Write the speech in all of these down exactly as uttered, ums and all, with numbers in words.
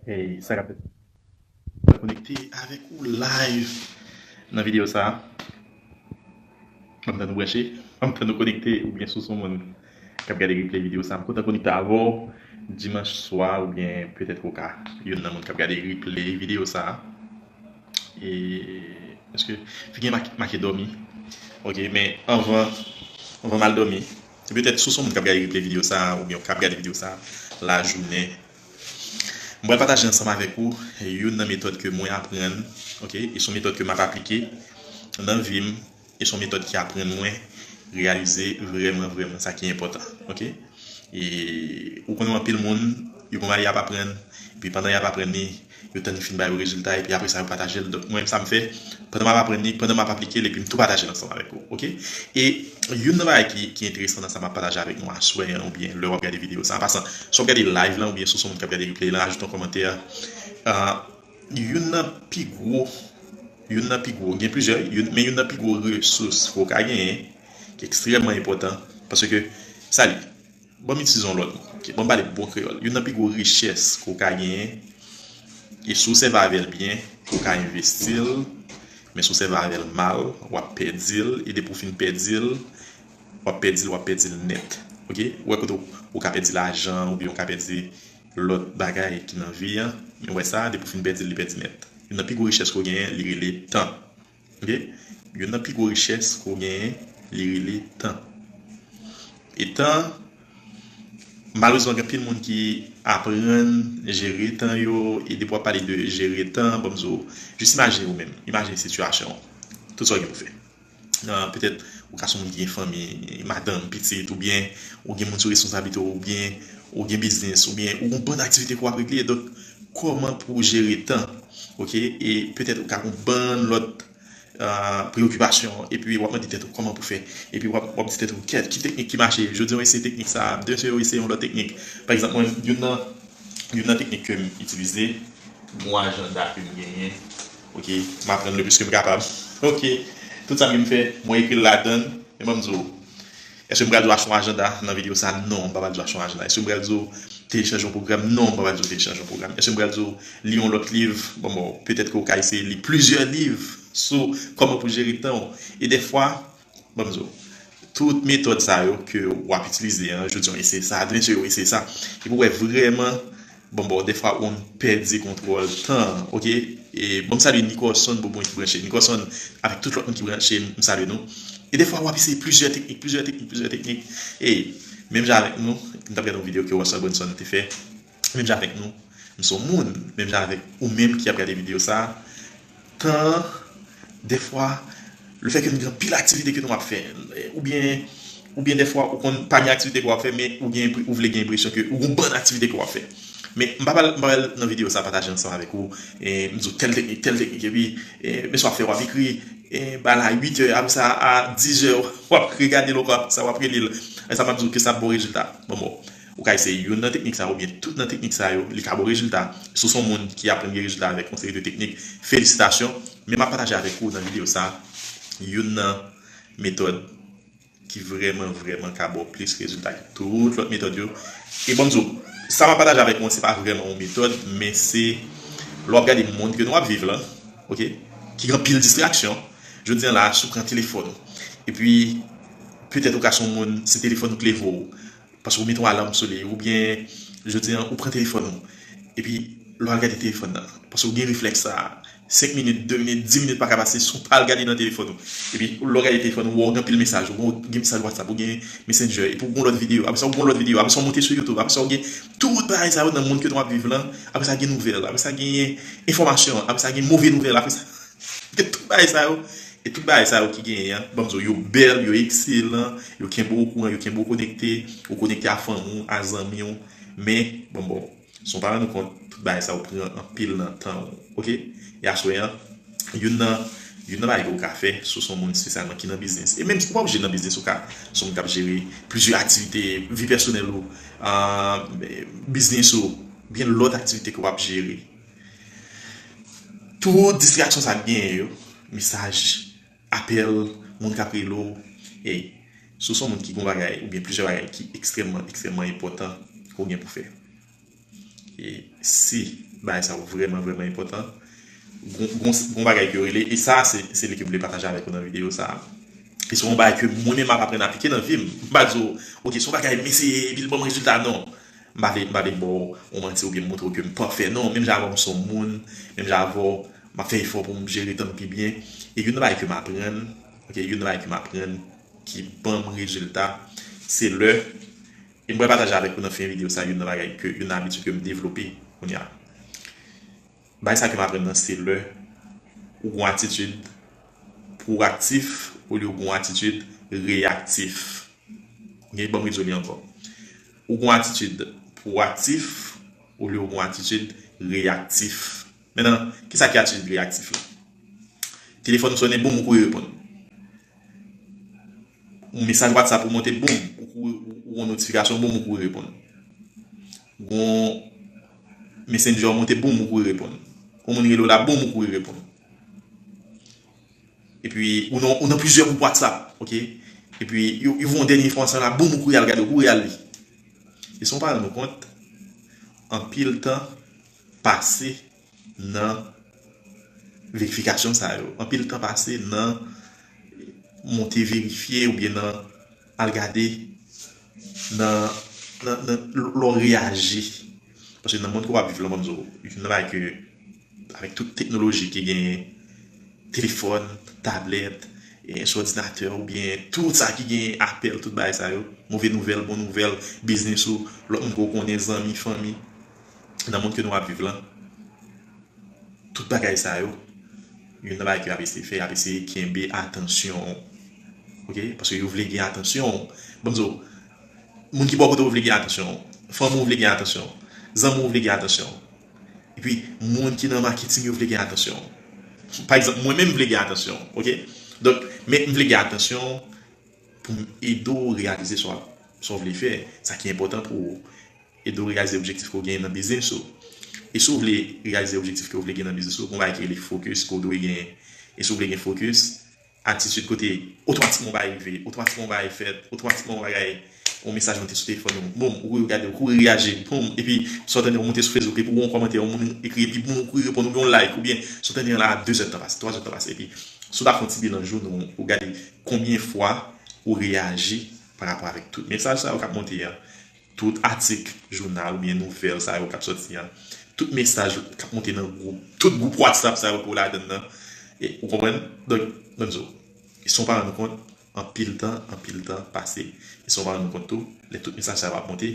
Hey, sa k ap fèt? Mwen konekte avèk ou live nan videyo sa a. Ban m tan nou branche, ban m tan nou konekte, oubyen si w se yon moun k ap gade replay videyo sa a, m kontan konekte avè w dimanch swa, oubyen petèt ou ka youn nan moun k ap gade replay videyo sa a. E, èske figi m make, make dòmi? Ok, men anvan, anvan m al dòmi, e petèt si w se yon moun k ap gade replay videyo sa a, oubyen w k ap gade videyo sa a lajounen, m pral pataje ansanm avèk ou youn nan metòd ke mwen aprann, ok? E se yon metòd ke m ap aplike nan vi m, e se yon metòd ki aprann mwen reyalize vrèman, vrèman sa ki enpòtan, ok? E ou konnen anpil moun, yo gon bagay y ap aprann, epi pandan y ap aprann li, yo tann li fin ba yo rezilta, epi apre sa yo pataje l. Donk mwen menm sa m fè, pandan m ap aprann li, pandan m ap aplike l, epi m tou pataje l ansanm avèk ou, ok? E youn nan bagay ki, ki enteresan nan sa m ap pataje avèk nou aswè an, oubyen lè w ap gade videyo sa, an pasan, si w ap gade live lan, oubyen si w se yon moun k ap gade replay lan, ajoute yon kòmantè. Ah, youn nan pi gwo, youn nan pi gwo, gen plizyè, youn, men youn nan pi gwo resous ke w ka genyen, ki ekstrèmman enpòtan, paske, sa li, ban m itilize yon lòt mo, ok? Ban m pale bon kreyòl. Youn nan pi gwo richès ke w ka genyen, e si w sèvi avè l byen, ou ka envesti l, men si w sèvi avè l mal, w ap pèdi l, e depi w fin pèdi l, w ap pèdi l, w ap pèdi l nèt, ok? Ou wè kote w, ou ka pèdi lajan, oubyen w ka pèdi lòt bagay ki nan vi an, men w wè sa, depi w fin pèdi l, li pèdi nèt. Youn nan pi gwo richès ke w genyen, li rele tan. Ok? Youn nan pi gwo richès ke w genyen, li rele tan. E tan, malerezman, gen anpil moun ki aprann jere tan yo, e depi w ap pale de jere tan, ban m di w, jis imajine ou menm, imajine sitiyasyon w. Tout sa w gen pou fè. Ah, petèt, ou ka se yon moun ki gen fanmi, madanm, pitit, oubyen ou gen moun sou responsablite w, oubyen ou gen biznis, oubyen ou gen yon bann aktivite ke w ap regle. Donk, kòman pou w jere tan? Ok? E petèt ou ka gen yon bann lòt ah, preyokipasyon, epi w ap mande tèt ou kòman pou fè. Epi w ap, w ap di tèt ou, kèt, ki teknik ki mache? Jodi a, w eseye teknik sa a, demen w eseye yon lòt teknik. Pa egzanp, mwen, youn nan, youn nan teknik ke m itilize, gon ajanda ke m genyen. Ok, m aprann le plis ke m kapab. Ok, tout sa m gen m fè, mwen ekri l ladan l, men ban m di w, èske m pral di w achte yon ajanda nan videyo sa a? Non, m pa pral di w achte yon ajanda. Èske m pral di w telechanje yon pwogram? Non, m pa pral di w telechanje yon pwogram. Èske m pral di w li yon lòt liv? Bon, bon, petèt ke w ka eseye li plizyè liv sou kòman pou jere tan w. E dèfwa, ban m di w, tout metòd sa yo ke w ap itilize an, jodi a w eseye sa, demen w eseye sa. Epi w wè vrèman, bon, bon, dèfwa ou pèdi kontwòl tan an, ok? E ban m salye Nicholson Beaubrun ki branche. Nicholson, avèk tout lòt moun ki branche, m salye nou. E dèfwa w ap eseye plizyè teknik, plizyè teknik, plizyè teknik. E menm jan avèk nou, m t ap gade yon videyo ke Russell Brunson te fè. Menm jan avèk nou, m se yon moun, menm jan avèk ou menm ki ap gade videyo sa a, tan, dèfwa, lefètke nou gen anpil aktivite ke nou ap fè, oubyen, oubyen dèfwa ou konn pa gen aktivite ke w ap fè, men ou gen, ou vle gen enpresyon ke ou gen yon bann aktivite ke w ap fè. Men m pa pral, m pa pral nan videyo sa a pataje ansanm avèk ou, e, m di w tèl teknik, tèl teknik, epi, e, men sa w ap fè, w ap ekri, e, ba la uit è, apre sa a dis è, w ap regade l ankò, apre sa w ap reli l. E sa m ap di w ke sa ap ba w rezilta. Bon, bon. Ou ka eseye youn nan teknik sa yo, oubyen tout nan teknik sa yo, li ka ba w rezilta. Si w se yon moun ki aprann gen rezilta avèk yon seri de teknik, felisitasyon. Men m ap pataje avèk ou nan videyo sa a, youn nan metòd ki vrèman, vrèman ka ba w plis rezilta ke tout lòt metòd yo. E ban m di w, sa m ap pataje avèk ou an, se pa vrèman yon metòd, men se lè w ap gade mond ke nou ap viv la, ok, ki gen anpil distraksyon. Jodi a la, si w pran telefòn ou, epi petèt ou ka se yon moun, se telefòn ou k leve w, paske ou mete yon alam sou li, oubyen, jodi a, ou pran telefòn ou, epi lè w al gade telefòn nan, paske ou gen reflèks sa a, senk minit, de minit, dis minit pa ka pase san w pa al gade nan telefòn ou. Epi lè w gade telefòn ou, ou wè w gen anpil mesaj, ou gen, gen mesaj WhatsApp, ou gen Messenger, epi ou gen lòt videyo, apre sa ou gen lòt videyo, apre sa ou monte sou YouTube, apre sa ou gen tout bagay sa yo nan mond ke nou ap viv lan, apre sa gen nouvèl, apre sa gen enfòmasyon, apre sa gen move nouvèl, apre sa gen tout bagay sa yo. E tout bagay sa yo ki genyen an, ban m di w, yo bèl, yo ekselan, yo kenbe w okouran, yo kenbe w konekte, ou konekte a fanmi w, a zanmi w. Men, bon, bon, san w pa rann ou kont, tout bagay sa yo pran anpil nan tan w, ok? E aswè an, youn nan, youn nan bagay ke w ka fè, si w se yon moun espesyalman ki nan biznis. E menm si w pa oblije nan biznis, ou ka se yon moun k ap jere plizyè aktivite, vi pèsonèl ou, ah, biznis ou, oubyen lòt aktivite ke w ap jere. Tout distraksyon sa k genyen yo, mesaj, apèl, moun k ap rele w, e si w se yon moun ki gen bagay, oubyen plizyè bagay ki ekstrèmman, ekstrèmman enpòtan ke w gen pou fè. E si bagay sa yo vrèman, vrèman enpòtan, gon, gon, gon bagay ke yo rele, e sa, se, se li ke m vle pataje avèk ou nan videyo sa. E se yon bagay ke mwen menm m ap aprann aplike nan vi m. M pa di w, ok, se yon bagay m eseye, epi l ban m rezilta, non. M pa vle, m pa vle ba w yon manti oubyen montre w ke m pafè, non. Menm jan avè w, m se yon moun, menm jan avè w, m ap fè efò pou m jere tan m pi byen. E youn nan bagay ke m aprann, ok, youn nan bagay ke m aprann ki ban m rezilta, se lè, e m pral pataje avèk ou nan fen videyo sa, youn nan bagay ke, youn nan abitid ke m devlope kounye a. Bagay sa ke m aprann nan, se lè ou gon atitid pwoaktif olye ou gon atitid reyaktif. Ok, ban m redizoli ankò. Ou gon atitid pwoaktif olye ou gon atitid reyaktif. Mentnan, kisa ki atitid reyaktif la? Telefòn ou sonnen, boum, ou kouri reponn. Yon mesaj WhatsApp ou monte, boum, ou kouri, ou, ou yon notifikasyon, boum, ou kouri reponn. Yon Messenger ou monte, boum, ou kouri reponn. Yon moun rele w la, boum, ou kouri reponn. Epi, ou nan, ou nan plizyè gwoup WhatsApp, ok? Epi, yo, yo voye yon dènye enfòmasyon la, boum, ou kouri al gade, ou kouri al li. E san w pa rann ou kont, anpil tan pase nan verifikasyon sa yo. Anpil tan pase nan monte verifye oubyen nan al gade nan, nan, nan lè w reyaji. Paske nan mond ke w ap viv lan, ban m di w, youn nan bagay ke, avèk tout teknoloji ki genyen, telefòn, tablèt, e, sou òdinatè oubyen tout sa ki genyen, apèl, tout bagay sa yo, move nouvèl, bon nouvèl, biznis ou, lòt moun ke w konnen, zanmi, fanmi, nan mond ke nou ap viv lan, tout bagay sa yo, youn nan bagay ke y ap eseye fè, y ap eseye kenbe atansyon w. Ok? Paske yo vle gen atansyon w. Ban m di w, moun ki bò kote w vle gen atansyon w. Fanmi w vle gen atansyon w. Zanmi w vle gen atansyon w. Epi, moun ki nan maketing yo vle gen atansyon w. Pa egzanp, mwen menm m vle gen atansyon w. Ok? Donk, men m vle gen atansyon w pou m ede w reyalize sa w, sa w vle fè. Sa ki enpòtan pou ou. Ede w reyalize objektif ke w genyen nan biznis ou. E si w vle reyalize objektif ke w vle gen nan biznis ou, gon bagay ki rele fokis ke w dwe genyen. E si w vle gen fokis, atitid kote otomatikman yon bagay rive, otomatikman yon bagay fèt, otomatikman yon bagay, yon mesaj monte sou telefòn ou, boum, ou kouri gade, ou kouri reyaji, boum, epi sa w tande, ou monte sou Facebook, epi ou wè yon kòmantè, yon moun ekri, epi boum, ou kouri reponn, oubyen yon like, oubyen sa w tande an la, de zè tan pase, twa zè tan pase, epi si w ta fè yon ti bilan jounen w, ou gade konbyen fwa ou reyaji pa rapò avèk tout mesaj sa yo k ap monte a, tout atik jounal oubyen nouvèl sa yo k ap sòti a, tout mesaj k ap monte nan gwoup, tout gwoup WhatsApp sa yo ke w ladann nan, e, ou konprann? Donk, ban m di w, san w pa rann ou kont, anpil tan, anpil tan pase. E san w pa rann ou kont tou, lè tout mesaj sa yo ap monte,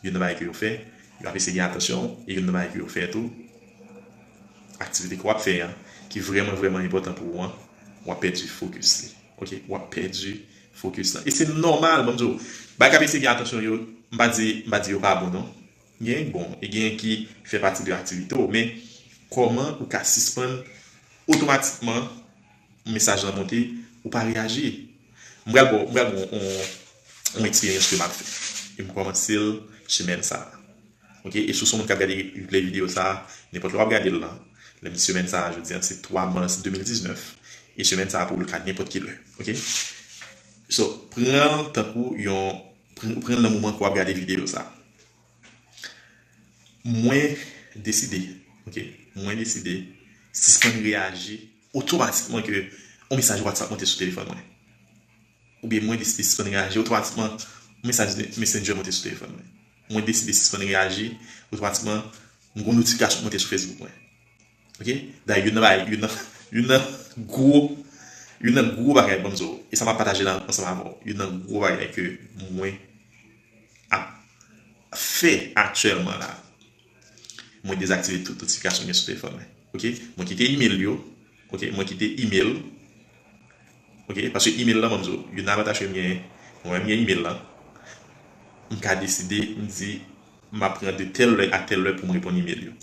youn nan bagay ke yo fè, yo ap eseye gen atansyon w, e youn nan bagay ke yo fè tou, aktivite ke w ap fè a, ki vrèman, vrèman enpòtan pou ou an, w ap pèdi fokis li. Ok? W ap pèdi fokis lan. E se nòmal, ban m di w. Bagay k ap eseye gen atansyon yo, m pa di, m pa di yo pa bon, non. Gen bon, e gen ki fè pati de aktivite w, men kòman ou ka sispann otomatikman yon mesaj lan monte, ou pa reyaji? M pral ba w, m pral ba w yon, yon eksperyans ke m ap fè. E m kòmanse l semèn sa a. Ok? E si w se yon moun k ap gade replay videyo sa a, nenpòt lè w ap gade l lan, lè m di semèn sa a, jodi a, se twa mas de mil diznèf, e semèn sa a pou ou l ka nenpòt ki lè. Ok? So, pran l tankou yon, pran, pran l nan moman ke w ap gade videyo sa a. Mwen deside, ok, mwen deside sispann reyaji otomatikman ke yon mesaj WhatsApp monte sou telefòn mwen. Oubyen mwen deside sispann reyaji otomatikman yon mesaj Messenger monte sou telefòn mwen. Mwen deside sispann reyaji otomatikman m gon notifikasyon k monte sou Facebook mwen. Ok? Dayè, youn nan bagay, youn nan, youn nan gwo, youn nan gwo bagay, ban m di w, e sa m ap pataje la ansanm avè w, youn nan gwo bagay ke mwen ap fè aktyèlman la, mwen dezaktive tout notifikasyon m gen sou telefòn mwen. Ok? Mwen kite email yo. Ok? Mwen kite email. Ok? Paske email lan, ban m di w, youn nan avantaj ke m genyen, mwen menm m gen email lan. M ka deside, m di, m ap pran de tèl lè a tèl lè pou m reponn email yo.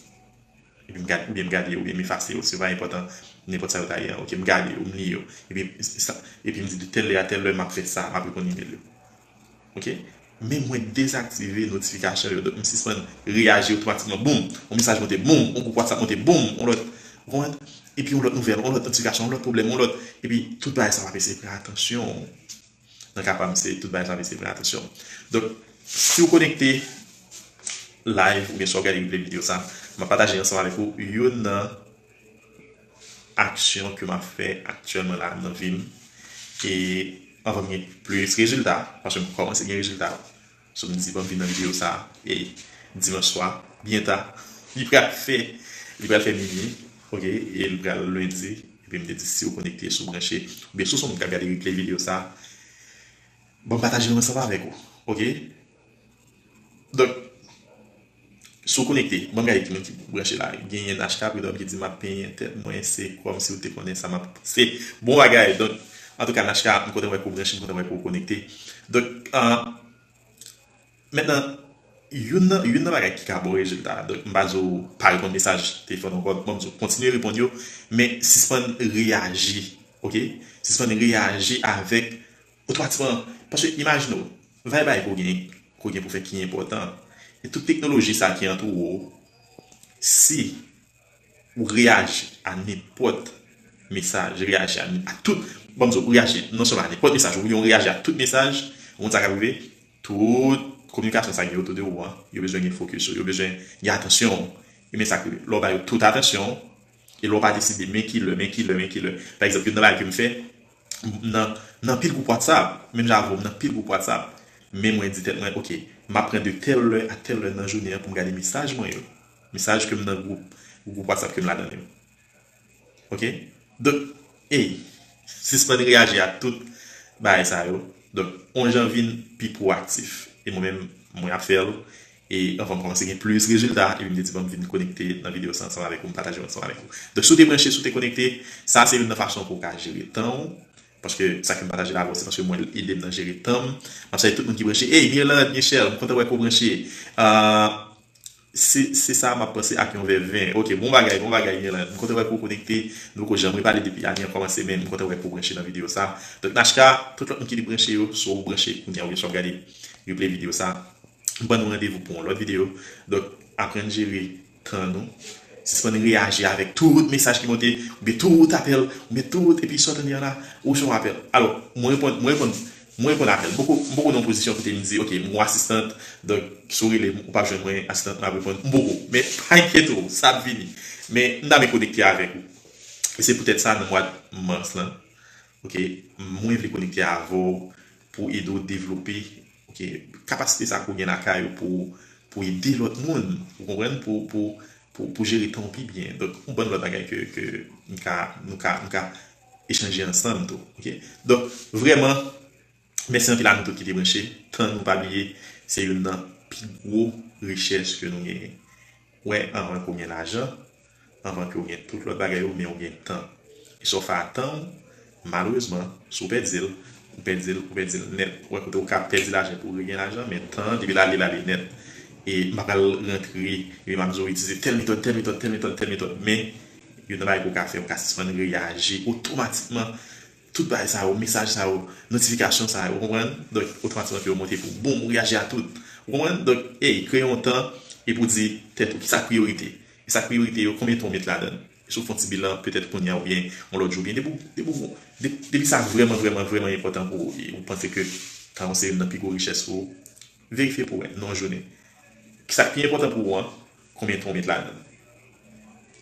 Epi m gade, oubyen m gade yo, oubyen m efase yo, se pa enpòtan, nenpòt sa yo ta ye a. Ok, m gade yo, m li yo. Epi, sa, epi m di de tèl lè a tèl lè m ap fè sa, m ap reponn email yo. Ok? Men mwen dezaktive notifikasyon yo. Donk, m sispann reyaji otomatikman. Boum! Yon mesaj monte, boum! Yon gwoup WhatsApp monte, boum! Yon lòt, ou konprann? Epi yon lòt nouvèl, yon lòt notifikasyon, yon lòt pwoblèm, yon lòt. Epi tout bagay sa w ap eseye pran atansyon w. Nan ka pa m, se tout bagay sa w ap eseye pran atansyon w. Donk, si w konekte, live oubyen si w ap gade replay videyo sa, m ap pataje ansanm avèk ou youn nan aksyon ke m ap fè aktyèlman la nan vi m. E anvan m gen plis rezilta, paske m kòmanse gen rezilta, so m di ban m vin nan videyo sa, e dimanch swa, byen ta, li pral fè, li pral fè minui, ok, e li pral lendi, epi m te di si w konekte, si w branche, oubyen si w se yon moun k ap gade replay videyo sa, ban m pataje l ansanm avèk ou, ok? Donk, si w konekte, ban m gade ki moun ki branche la. Genyen Nachka Prud'homme ki di, "M ap penyen tèt mwen, se kòmsi w te konnen sa m ap panse." Bon bagay. Donk, antouka, Nachka, m kontan wè ke w branche, m kontan wè ke w konekte. Donk, ah, mentnan, youn nan, youn nan bagay ki ka ba w rezilta, donk, m pa di w pa reponn mesaj telefòn ankò, ban m di w, kontinye reponn yo, men sispann reyaji, ok? Sispann reyaji avèk otomatikman, paske imajine w, va bay ke w gen, ke w gen pou fè ki enpòtan. E tout teknoloji sa ki antoure w, si ou reyaji a nenpòt mesaj, reyaji a, a tout, ban m di w, ou reyaji non sèlman a nenpòt mesaj, oubyen ou reyaji a tout mesaj, ou konn sa k ap rive, tout kominikasyon sa ki otou de ou an, yo bezwen gen fokis ou, yo bezwen gen atansyon w. E men sa k rive. Lè w ba yo tout atansyon w, e lè w pa deside, men ki lè, men ki lè, men ki lè. Pa egzanp, youn nan bagay ke m fè, m nan, nan pil gwoup WhatsApp, menm jan avè w, m nan pil gwoup WhatsApp, men mwen di tèt mwen, ok, m ap pran de tèl lè a tèl lè nan jounen an pou m gade mesaj mwen yo. Mesaj ke m nan gwoup, gwoup WhatsApp ke m ladan yo. Ok? Donk, ey, sispann reyaji a tout bagay sa yo. Donk, on jan vin pi pwoaktif. E mwen menm, mwen ap fè l. E anvan m kòmanse gen plis rezilta, epi m te di, "Ban m vin konekte nan videyo sa ansanm avèk ou, m pataje ansanm avèk ou." Donk, si w te branche, si w te konekte, sa se youn nan fason pou w ka jere tan w. Paske sa ke m pataje la avè w, se paske mwen ede m nan jere tan m. M ap salye tout moun ki branche. Ey, Mirlande, Michel, m kontan wè ke w branche. Ah, Se, se sa m ap panse ak yon vè ven. Ok, bon bagay, bon bagay, Mirlande. M kontan wè ke w konekte. Nou poko janm repale depi ane an kòmanse, men m kontan wè ke w branche nan videyo sa. Donk, Nachka, tout lòt moun ki te branche yo, si w branche kounye a, oubyen si w ap gade replay videyo sa, m ban nou randevou pou yon lòt videyo. Donk, aprann jere tan nou. Sispann reyaji avèk tout mesaj ki monte, oubyen tout apèl, oubyen tout, epi sa w tande an la, ou se yon apèl. Alò, mwen reponn, mwen reponn Mwen reponn apèl. M poko, m poko nan yon pozisyon kote m di, ok, m yon asistant, donk, si w rele m, ou p ap jwenn mwen, asistant mwen ap reponn, m poko. Men, pa enkyete w, sa ap vini. Men, m ta renmen konekte avèk ou. E se poutèt sa, nan mwa mas lan, ok, mwen vle konekte avè w pou ede w devlope, ok, kapasite sa ke w gen lakay ou pou, pou ede lòt moun, ou konprann, pou, pou, pou, pou jere tan w pi byen. Donk, yon bann lòt bagay ke, ke m ka, nou ka, nou ka echanje ansanm tou, ok? Donk, vrèman, mèsi anpil a nou tout ki te branche. Tan nou pa bliye, se youn nan pi gwo richès ke nou genyen. Wè, anvan ke w gen lajan, anvan ke w gen tout lòt bagay yo, men w gen tan. E sa w fè a tan w, malerezman, si w pèdi l, ou pèdi l, ou pèdi l nèt. Wè, kote w ka pèdi lajan epi w regenyen lajan, men tan an, depi l ale, l ale nèt. E m pa pral rantre, epi m ap di w itilize tèl metòd, tèl metòd, tèl metòd, tèl metòd. Men, youn nan bagay ke w ka fè, w ka sispann reyaji otomatikman. Tout bagay sa yo, mesaj sa yo, notifikasyon sa yo, ou konprann? Donk, otomatikman ke yo monte pou boum, ou reyaji a tout. Ou konprann? Donk, ey, kreye yon tan epi w di tèt ou, kisa k priyorite? E sa k priyorite yo, konbyen tan w met ladan l? Si w fè yon ti bilan, petèt kounye a oubyen yon lòt jou, oubyen depi w, depi w, de- depi sa vrèman, vrèman, vrèman enpòtan pou ou, e ou panse ke tan w se youn nan pi gwo richès pou ou, verifye pou w wè, nan yon jounen. Kisa k pi enpòtan pou ou an, konbyen tan w met ladan l?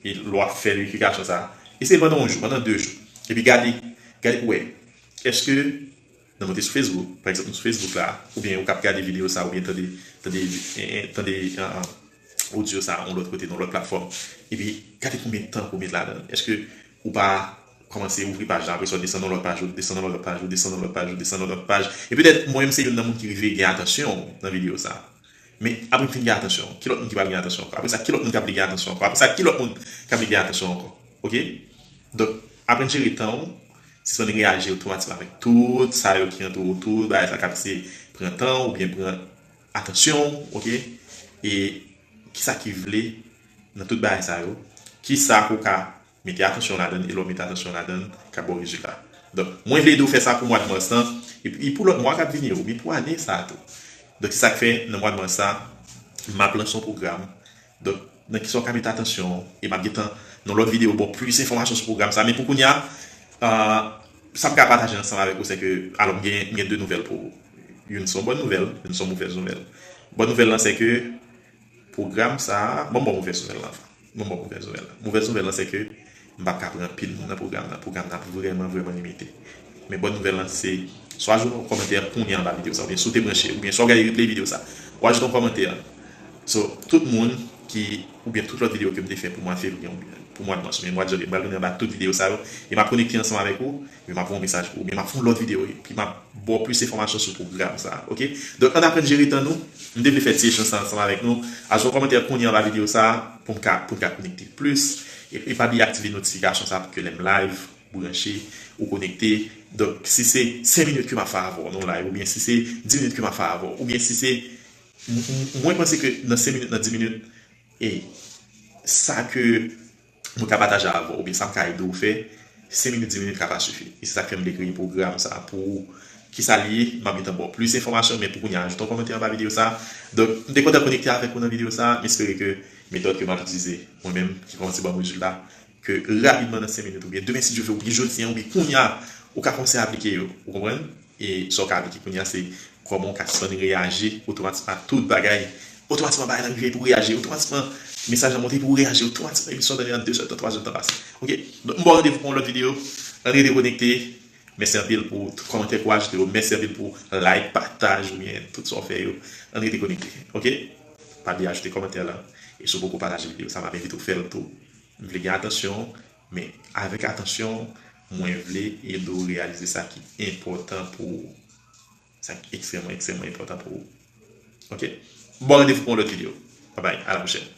E lè w ap fè verifikasyon sa a, eseye l pandan yon jou, pandan de jou. Epi gade, gade pou w wè, èske nan moute sou Facebook, pa egzanp, nou sou Facebook la, oubyen ou k ap gade videyo sa, oubyen tande, tande, eh, eh, tande, ah, ah, odyo sa, yon lòt kote, nan lòt platfòm. Epi, gade konbyen tan ke w met ladan l. Èske ou pa kòmanse ouvri paj la, apre sa, w desann yon lòt paj, ou desann yon lòt paj, ou desann yon lòt paj, ou desann yon lòt paj. E petèt, mwen menm, se youn nan moun ki rive gen atansyon w nan videyo sa. Men, apre m fin gen atansyon w, ki lòt moun ki pral gen atansyon ankò? Apre sa, ki lòt moun k ap vle gen atansyon ankò? Apre sa, ki lòt moun k ap vle gen atansyon ankò? Ok? Donk, aprann jere tan w, sispann reyaji otomatikman avèk tout sa yo ki antoure w, tout bagay sa k ap eseye pran tan w oubyen pran atansyon w, ok? E kisa ki vle nan tout bagay sa yo? Kisa ke w ka mete atansyon w ladan l, e lè w mete atansyon w ladan l, k ap ba w rezilta? Donk, mwen vle ede w fè sa pou mwa de mas lan, e, e pou lòt mwa k ap vini yo, men pou ane sa a tou. Donk, se sa k fè, nan mwa de mas sa, m ap lanse yon pwogram. Donk, nan kisa w ka mete atansyon w, e m ap gentan, nan lòt videyo, ba w plis enfòmasyon sou pwogram sa. Men pou kounye a, ah, sa m ka pataje ansanm avèk ou, se ke, alò, m gen, m gen de nouvèl pou ou. Youn se yon bòn nouvèl, youn se yon movèz nouvèl. Bòn nouvèl lan, se ke Pwogram sa a, bon, bon, mouvèz nouvèl la. Bon, bon, mouvèz nouvèl la. Mouvèz nouvèl la, se ke m p ap ka pran anpil moun nan pwogram nan. Pwogram nan ap vrèman, vrèman limite. Men bon nouvèl lan, se swa ajoute yon kòmantè kounye a anba videyo sa, oubyen si w te branche, oubyen si w ap gade replay videyo sa, ou ajoute yon kòmantè. So, tout moun ki, oubyen tout lòt videyo ke m te fè pou mwa fevriye, oubyen pou mwa de mas, oubyen mwa de janvye, m pral tounen anba tout videyo sa yo, e m ap konekte ansanm avèk ou, epi m ap voye yon mesaj pou ou, oubyen m ap fè yon lòt videyo, epi m ap ba w plis enfòmasyon sou pwogram sa a, oke? Donk, ann aprann jere tan nou. M te vle fè ti echanj sa ansanm avèk nou. Ajoute yon kòmantè kounye a anba videyo sa a pou m ka, pou n ka konekte plis. E, e pa bliye aktive notifikasyon sa a pou ke lè m live, branche, ou konekte. Donk, si se senk minit ke m ap fè avè w nan yon live, oubyen si se dis minit ke m ap fè avè w, oubyen si se, m, m, mwen panse ke nan senk minit, nan dis minit, e sa ke mwen ka pataje avè w, oubyen sa m ka ede w fè, senk minit, dis minit ka pa sifi. E se sa k fè m vle kreye pwogram sa a pou ou. Kisa l ye? M ap gentan ba w plis enfòmasyon, men pou kounye a, ajoute yon kòmantè anba videyo sa a. Donk, m te kontan konekte avèk ou nan videyo sa a. M espere ke metòd ke m ap itilize, mwen menm, ki kòmanse ban m rezilta, ke rapidman nan senk minit, oubyen demen si Dye vle, oubyen jodi a, oubyen kounye a, ou ka kòmanse aplike yo. Ou konprann? E sa w ka aplike kounye a, se kòman w ka sispann reyaji otomatikman a tout bagay. Otomatikman, bagay la rive pou w reyaji. Otomatikman, mesaj la monte pou w reyaji. Otomatikman, emisyon w tande an de zè tan, twa zè tan pase. Oke? Donk, m ba w randevou pou yon lòt videyo. Ann rete konekte. Mèsi anpil pou tout kòmantè ke w ajoute yo. Mèsi anpil pou like, pataj, oubyen tout sa w fè yo. Ann rete konekte. Oke? Pa bliye ajoute kòmantè la. E si w poko pataje videyo sa, m ap envite w fè l tou. M vle gen atansyon w, men avèk atansyon w, mwen vle ede w reyalize sa ki enpòtan pou ou. Sa ki ekstrèmman, ekstrèmman enpòtan pou ou. Oke? Bon, randevou pou yon lòt videyo. Babay, a la pwochèn.